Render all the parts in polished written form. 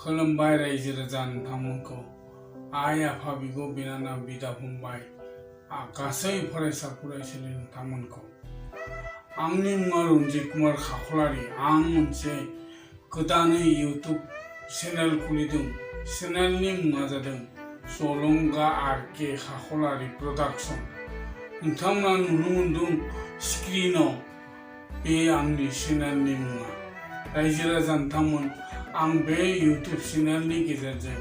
खुलुमबाय रायजो राजा नोंथांमोनखौ आइ आफा बिब' बिनानाव बिदा फंबाय गासै फरायसा फरायसुलि नोंथांमोनखौ आंनि मुङा रन्जित कुमार खाख्लारि आं मोनसे गोदानै इउटुब चेनेल खुलिदों। चेनेलनि मुङा जादों जलंगा आरके खाख्लारि प्रडाक्शन। नोंथांमोना नुनो मोनदों स्क्रिनाव बे आंनि चेनेलनि मुङा। रायजो राजा नोंथांमोन आं बे इउटुब चेनेलनि गेजेरजों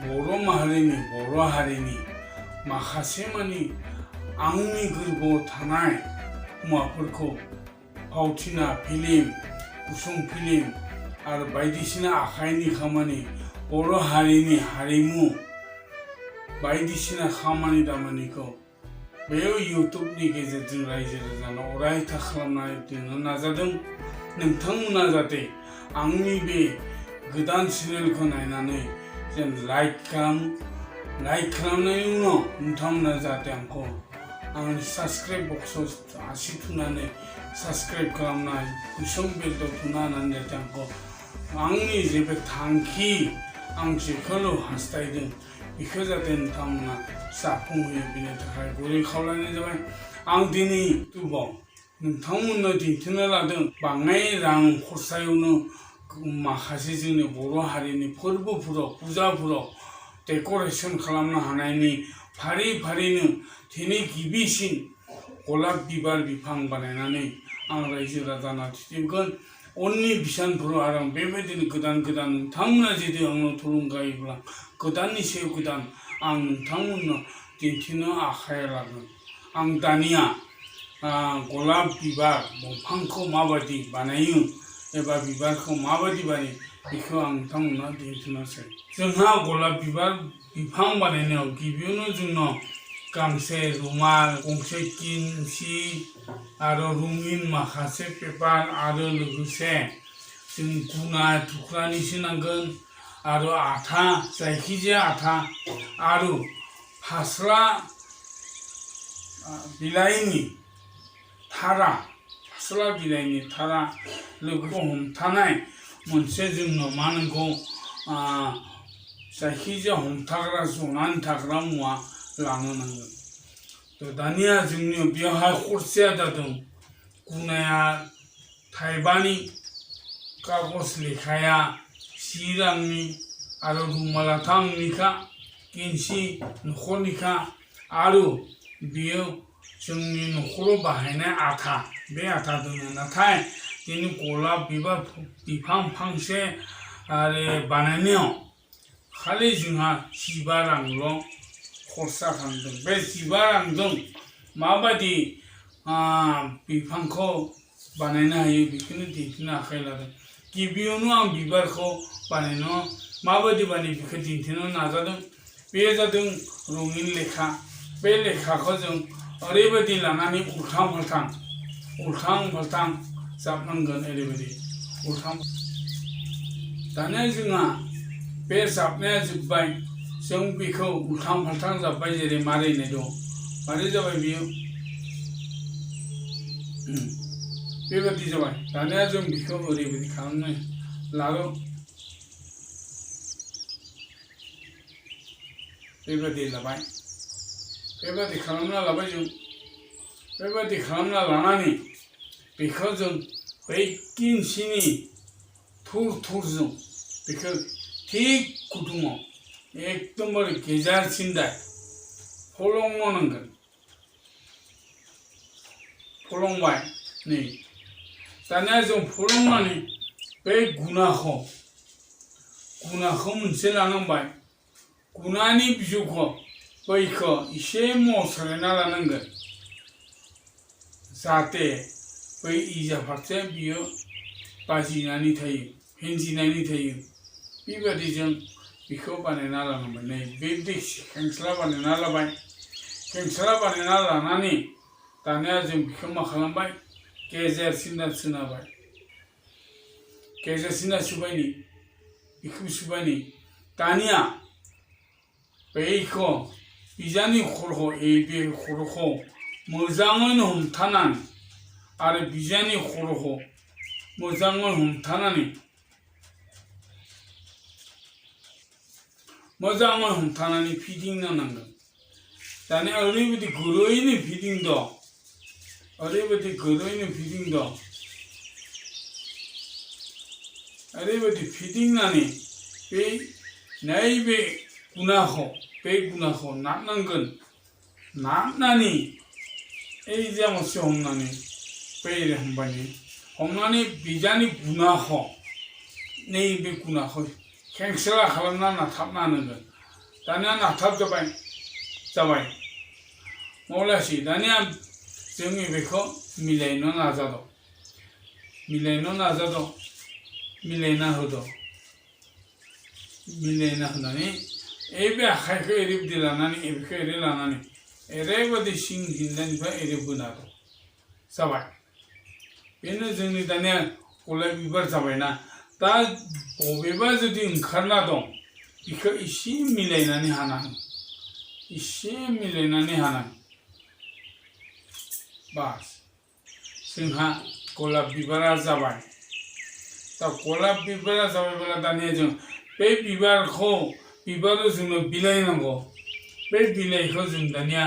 बर' हारिनि माखासे मानि आंनि गोरबोआव थानाय मुवाफोरखौ फावथिना फिल्म, गुसुं फिल्म आरो बायदिसिना आखाइनि खामानि बर' हारिनि हारिमु बायदिसिना खामानि दामानिखौ बे इउटुबनि गेजेरजों रायजो राजानो अरायथा खालामनानै दोननो नाजादों। नोंथांमोना जाहाथे आंनि बे गोदान चेनेलखौ नायनानै जेन लाइक खालामनायनि उनाव नोंथांमोना जाहाथे आंखौ आंनि साबस्क्राइब बक्सआव आसि थुनानै साबस्क्राइब खालामनाय गुसुं बेलआव थुना होनानै जाहाथे आंखौ आंनि जेबो थांखि आं जेखौल' हास्थायदों बेखौ जाहाथे नोंथांमोना जाफुंहोयो बेनि थाखाय गुरै खावलायनाय जाबाय। आं दिनै इउटुबाव नोंथांमोननो दिन्थिनो लादों बाङाय रां खरसायावनो माखासे जोंनि बर' हारिनि फोरबोफोराव फुजाफोराव डेक'रेसन खालामनो हानायनि फारिनो दिनै गिबिसिन गलाप बिबार बिफां बानायनानै आं रायजो राजानो दिन्थिगोन। उननि बिसानफोराव आरो आं बेबायदिनो गोदान नोंथांमोना जुदि आंनाव थुलुंगा होयोब्ला गोदाननि सायाव गोदान आं नोंथांमोननो दिन्थिनो आखायाव लागोन। आं दानिया गलाप बिबार दंफांखौ माबायदि बानायो एबा बिबारखौ माबायदि बानायो बेखौ आं नोंथांमोननो दिन्थिनोसै। जोंहा गलाप बिबार बिफां बानायनायाव गिबियावनो जोंनाव गांसे रुमाल, गंसे किनसि आरो रঙिन माखासे पेपार आरो लोगोसे जों गुना थुख्रानिसो नांगोन आरो आथा, जायखिजाया आथा आरो फास्ला बिलाइनि थारा लोगोआव हमथानाय मोनसे जोंनो मा नांगौ जायखिजाया हमथाग्रा जनानै थाग्रा मुवा लानो नांगोन। दानिया जोंनि बेवहाय खरसाया जादों गुनाया थाइबानि, कागज लेखाया 10 रांनि आरो रुमालाथ' आंनिखा, किनसि न'खरनिखा आरो बेयो जोंनि न'खराव बाहायनाय आथा, बे आथा दङ। नाथाय दिनै गलाप बिबार बिफां फांसे आरो बानायनायाव खालि जोंहा 15 रांल' खरसा खालामदों। बे 15 रांजों माबायदि बिफांखौ बानायनो हायो बेखौनो दिन्थिनो आखायाव लादों। गिबियावनो आं बिबारखौ बानायनो माबायदि बानायो बेखौ दिन्थिनो नाजादों। बे जादों रङिन लेखा। बे लेखाखौ जों ओरैबायदि लानानै उल्थां फाल्थां जाबनांगोन। ओरैबायदि दानिया जोंहा बे जाबनाया जोब्बाय, जों बेखौ उल्थां फाल्थां जाब्बाय जेरै मारिनाय दं, मारै जाबाय बियो बेबायदि जाबाय। दानिया जों बेखौ ओरैबायदि खालामनो लागोन, बेबायदि लाबाय, बेबायदि खालामना लाबाय जों। बेबायदि खालामना लानानै बेखौ जों बै किनसिनि थुरजों बेखौ थिक गुदुङाव एकदमबारे गेजेरसिन्दाय फलंनो नांगोन। फलंबाय नै दानिया जों फलंनानै बे गुनाखौ मोनसे लानांबाय। गुनानि बिजौखौ बैखौ एसे मस्रायना लानांगोन जाहाथे बै इजा फारसे बियो बाजिनानै थायो, फेनजिनानै थायो। बेबायदि जों बेखौ बानायना लानांबाय। नै बे खेंस्ला बानायना लाबाय। खेंस्ला बानायना लानानै दानिया जों बेखौ मा खालामबाय, गेजेर सिन्दा सोनाबाय। गेजेर सिन्दा सुबाय नै, बेखौ सुबाय नै। दानिया बैखौ बिजानि खर'खौ मोजाङैनो हमथानानै आरो बिजानि खर'खौ मोजाङै हमथानानै मोजाङै हमथानानै फिदिंनो नांगोन दानिया ओरैबायदि गोरैनो फिदिंदो ओरैबायदि गोरैनो फिदिंदो ओरैबायदि फिदिंनानै बे नैबे गुनाखौ नारनांगोन नारनानै ओइ जामासे हमनानै बै हमनानै बिजानि गुनाखौ नैबे गुनाखौ खेंसेला खालामना नाथाबना होनांगोन दानिया नाथाबजाबाय जाबाय अब्लासो दानिया जोंनि बेखौ मिलायनो नाजादों मिलायना होनानै बे आखाइखौ ओरैबायदि लानानै बेखौ ओरै लानानै ओरैबायदि सिं हिन्दानिफ्राय ओरै बोना दं जाबाय बेनो जोंनि दानिया गलाप बिबार जाबायना दा बबेबा जुदि ओंखारना दं बेखौ एसे मिलायनानै हानांगोन बास जोंहा गलाप बिबारा जाबाय दा गलाप बिबारा जाबायब्ला दानिया जों बे बिबाराव जोंनो बिलाइ नांगौ बे बिलाइखौ जों दानिया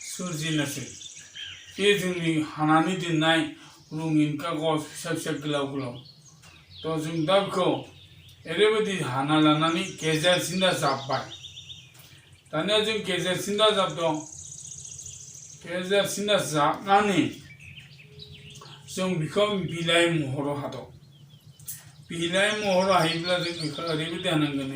सोरजिनोसै बे जोंनि हानानै दोननाय रঙिन कागज फिसा फिसा गोलाव थ' जों दा बेखौ ओरैबायदि हाना लानानै गेजेर सिन्दा जाब्बाय दानिया जों गेजेर सिन्दा जाबदों गेजेर सिन्दा जाबनानै जों बेखौ बिलाइ महराव हादों बिलाइ महराव हायोब्ला जों बेखौ ओरैबायदि हानांगोन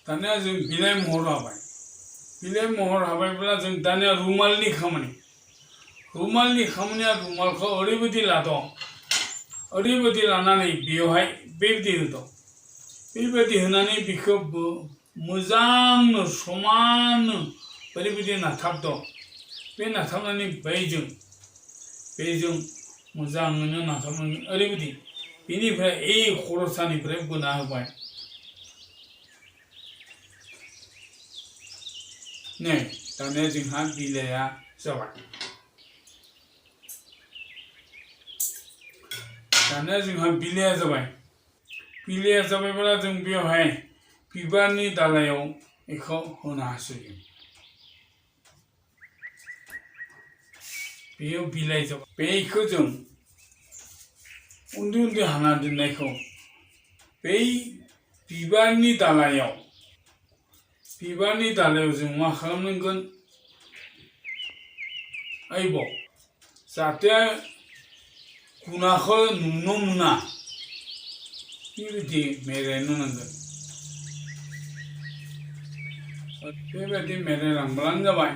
दानिया जों बिलाइ महर हाबायब्ला जों दानिया रुमालनि खामानिया रुमालखौ ओरैबायदि लादों ओरैबायदि लानानै बेवहाय बेबायदि होदों बेबायदि होनानै बेखौ मोजांनो समान ओरैबायदि नाथाबदों बे नाथाबनानै बेजों मोजाङैनो नाथाबनानै ओरैबायदि बेनिफ्राय खरसानिफ्राय बोना होबाय नै दानिया जोंहा बिलाइया जाबाय बिलाइया जाबायब्ला जों बेवहाय बिबारनि दालायाव बेखौ होनो हासिगोन बेयाव बिलाइ जाबाय बेखौ जों उन्दै हाना दोननायखौ बै बिबारनि दालायाव जों मा खालामनांगोन जाहाथे गुनाखौ नुनो मोना बेबायदि मेरायनो नांगोन बेबायदि मेरायलांब्लानो जाबाय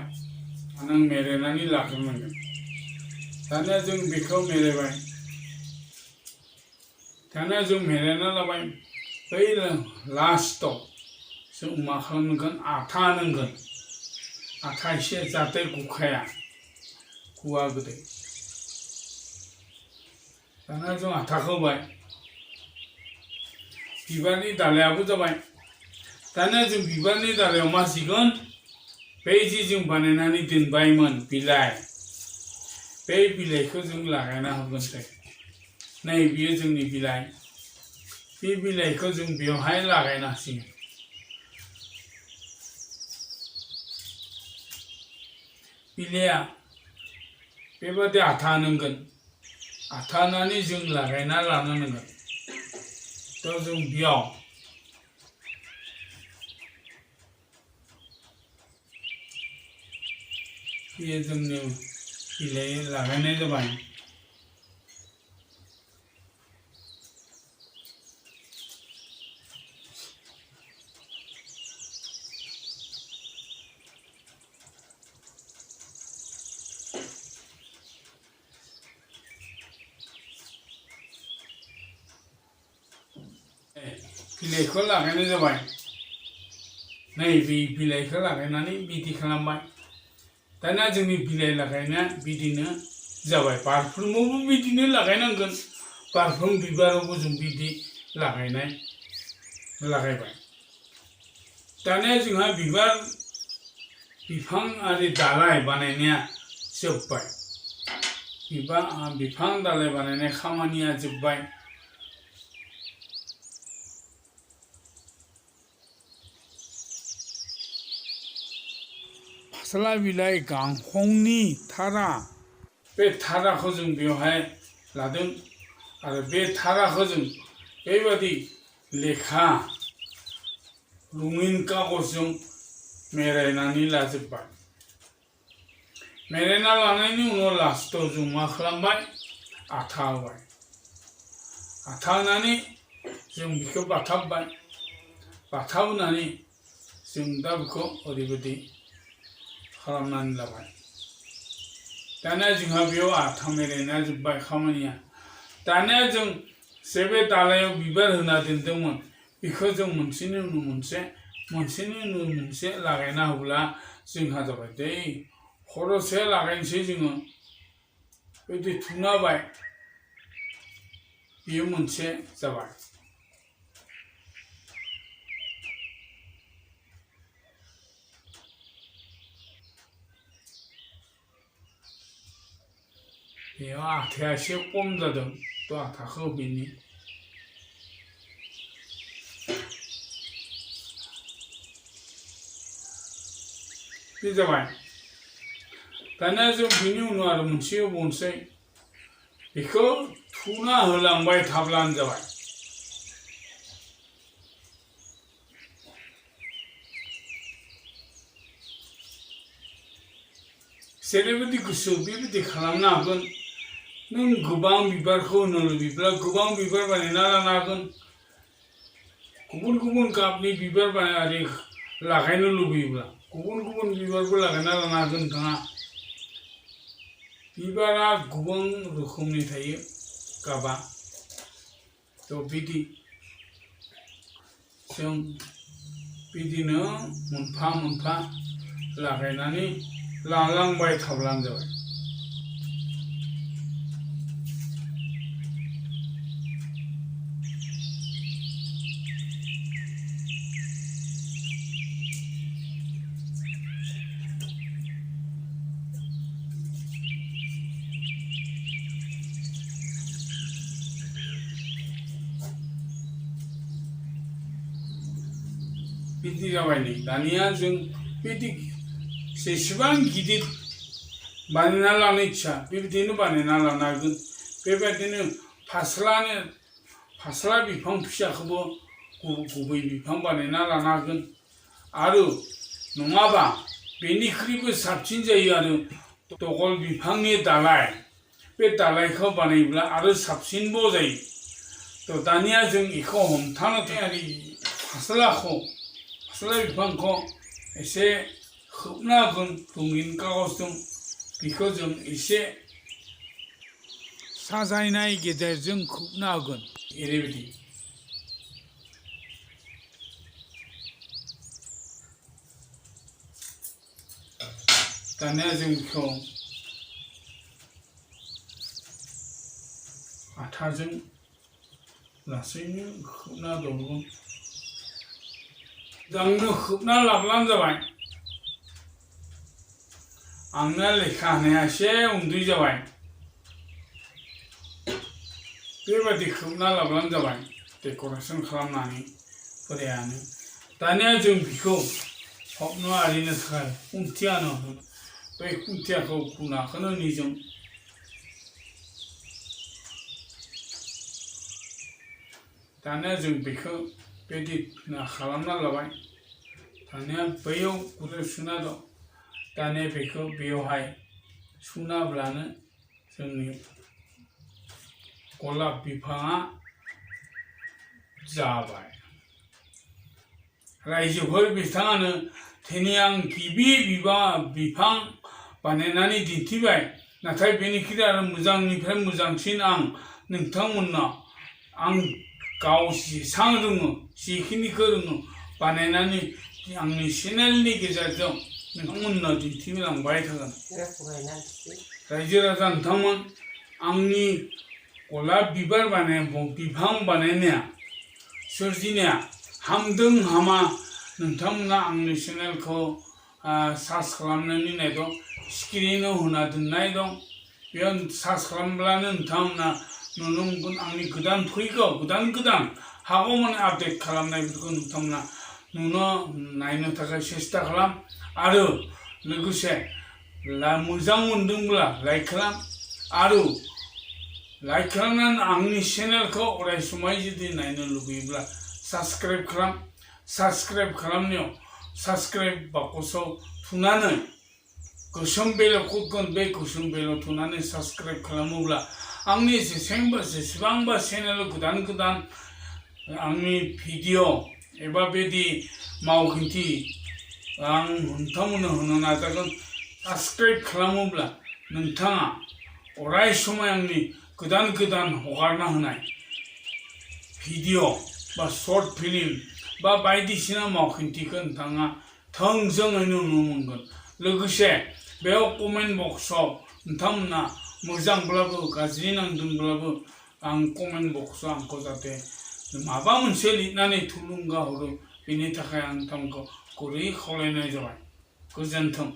नों मेरायनानै लाग्रोनांगोन दानिया जों बेखौ मेरायबाय दानिया जों मेरायना लाबाय बै लास्टआव जों मा खालामनांगोन आथा होनांगोन आथा एसे जाहाथे गुवा गोदै दानिया जों आथाखौ होबाय बिबारनि दालायाबो जाबाय दानिया जों बिबारनि दालायाव मा सिगोन बै जों बानायनानै दोनबायमोन बिलाइ बे बिलाइखौ जों लागायना होगोनसै नै बियो जोंनि बिलाइ बे बिलाइखौ जों बेवहाय लागायना होसिगोन बिलाइया बेबादि आथा होनांगोन आथा होनानै जों लागायना लानो नांगोन थ' जों बेयाव बेयो जोंनि बिलाइ लागायनाय जाबाय बिलाइखौ लागायनाय जाबाय नैबे बिलाइखौ लागायनानै बिदि खालामबाय दाना जोंनि बिलाइ लागायनाया बिदिनो जाबाय पारफ्युमावबो बिदिनो लागायनांगोन पारफ्युम बिबारावबो जों बिदि लागायबाय दानिया जोंहा बिबार बिफां आरि दालाय बानायनाया जोब्बाय बिफां दालाय बानायनाय खामानिया जोब्बाय फास्ला बिलाइ गांखंनि थारा बे थाराखौ जों बेवहाय लादों आरो बे थाराखौ जों बेबादि लेखा रঙिन कागजजों मेरायनानै लाजोब्बाय मेरायना लानायनि उनाव लास्टआव जों मा खालामबाय आथा होबाय आथा होनानै जों बेखौ बाथाबबाय बाथाबहोनानै जों दा बेखौ ओरैबायदि खालामनानै लाबाय दानिया जोंहा बेयाव आथा मेरायना जोब्बाय खामानिया दानिया जों जे बे दालायाव बिबार होना दोन्दोंमोन बेखौ जों मोनसेनि उनाव मोनसे लागायना होब्ला जोंहा जाबाय दै खरसे लागायनोसै जोङो बिदि थुना होबाय बेयो मोनसे जाबाय बेयाव आथाया एसे खम जादों थ' आथाखौ होफिननि बे जाबाय दानिया जों बिनि उनाव आरो मोनसे होबावनोसै बेखौ थुना होलांबाय थाब्लानो जाबाय जेरैबायदि गोसो बेबायदि खालामनो हागोन नों गोबां बिबारखौ होनो लुबैब्ला गोबां बिबार बानायना लानो हागोन गुबुन गुबुन गाबनि बिबार बानायनानै लागायनो लुबैयोब्ला गुबुन गुबुन बिबारबो लागायना लानो हागोन नोंथाङा बिबारा गोबां रोखोमनि थायो गाबा थ' बिदि जों बिदिनो मोनफा मोनफा लागायनानै लालांबाय थाब्लानो जाबाय बिदि जाबाय नै दानिया जों बिदि जेसेबां गिदिर बानायना लानो इच्छा बेबायदिनो बानायना लानो हागोन बेबायदिनो फास्ला बिफां फिसाखौबो गुबै बिफां बानायना लानो हागोन आरो नङाबा बेनिख्रुइबो साबसिन जायो आरो दगल बिफांनि दालाय बे दालायखौ बानायोब्ला आरो साबसिनबो जायो थ' दानिया जों बेखौ हमथानो थाखाय फास्ला बिफांखौ एसे खोबना होगोन रঙिन कागजजों बेखौ जों एसे साजायनाय गेजेरजों खोबना होगोन ओरैबायदि दानिया जों बेखौ आथाजों लासैनो खोबना दोनगोन मोजांनो खोबना लाब्लानो जाबाय आंना लेखा होनाया एसे उन्दै जाबाय बेबायदि खोबना लाब्लानो जाबाय डेक'रेसन खालामनानै बोरायानो दानिया जों बेखौ हबनो आरिनो थाखाय खुन्थियानो बै खुन्थियाखौ गुनाखौनो निजों दानिया जों बेखौ बेदि खालामना लाबाय दानिया बैयाव गुदुं सुना दं दानिया बेखौ बेयावहाय सुनाब्लानो जोंनि गलाप बिफाङा जाबाय रायजोफोर बिथाङानो दिनै आं गिबि बिफां बानायनानै दिन्थिबाय नाथाय बेनिख्रुइ आरो मोजांनिफ्राय मोजांसिन आं नोंथांमोननो आं गाव जेसां रोङो जिखिनिखौ रोङो बानायनानै आंनि चेनेलनि गेजेरजों नोंथांमोननो दिन्थिलांबाय थागोन। रायजो राजा नोंथांमोन आंनि गलाप बिबार बिफां बानायनाया सोरजिनाया हामदों हामा नोंथांमोना आंनि चेनेलखौ सार्च खालामनानै नायदों स्क्रिनाव होना दोननाय दं बेयाव सार्च खालामब्लानो नोंथांमोना नुनो मोनगोन आंनि गोदान फैगौ गोदान हागौमानि आपडेट खालामनायफोरखौ नोंथांमोना नायनो थाखाय सेस्था खालाम आरो लोगोसे मोजां मोनदोंब्ला लाइक खालाम आरो लाइक खालामनानै आंनि चेनेलखौ अराय समाय जुदि नायनो लुबैयोब्ला साबस्क्राइब खालाम। साबस्क्राइब खालामनायाव साबस्क्राइब बाकसाव थुनानै गोसोम बेलाव खुगोन बे गोसोम बेलाव थुनानै साबस्क्राइब खालामोब्ला आंनि जेसेबांबा चेनेलाव गोदान आंनि भिडिअ एबा बेदि मावखान्थि आं नोंथांमोननो होनो नाजागोन। साबस्क्राइब खालामोब्ला नोंथाङा अराय समय आंनि गोदान हगारना होनाय भिडिअ बा शर्ट फिल्म बा बायदिसिना मावखान्थिखौ नोंथाङा थोंजोङै नुनो मोनगोन। लोगोसे बेयाव कमेन्ट बक्सआव नोंथांमोना मोजांब्लाबो गाज्रि नांदोंब्लाबो आं कमेन्ट बक्सआव आंखौ जाहाथे माबा मोनसे लिरनानै थुलुंगा हरो बेनि थाखाय आं नोंथांखौ गुरै खावलायनाय जाबाय। गोजोन्थों।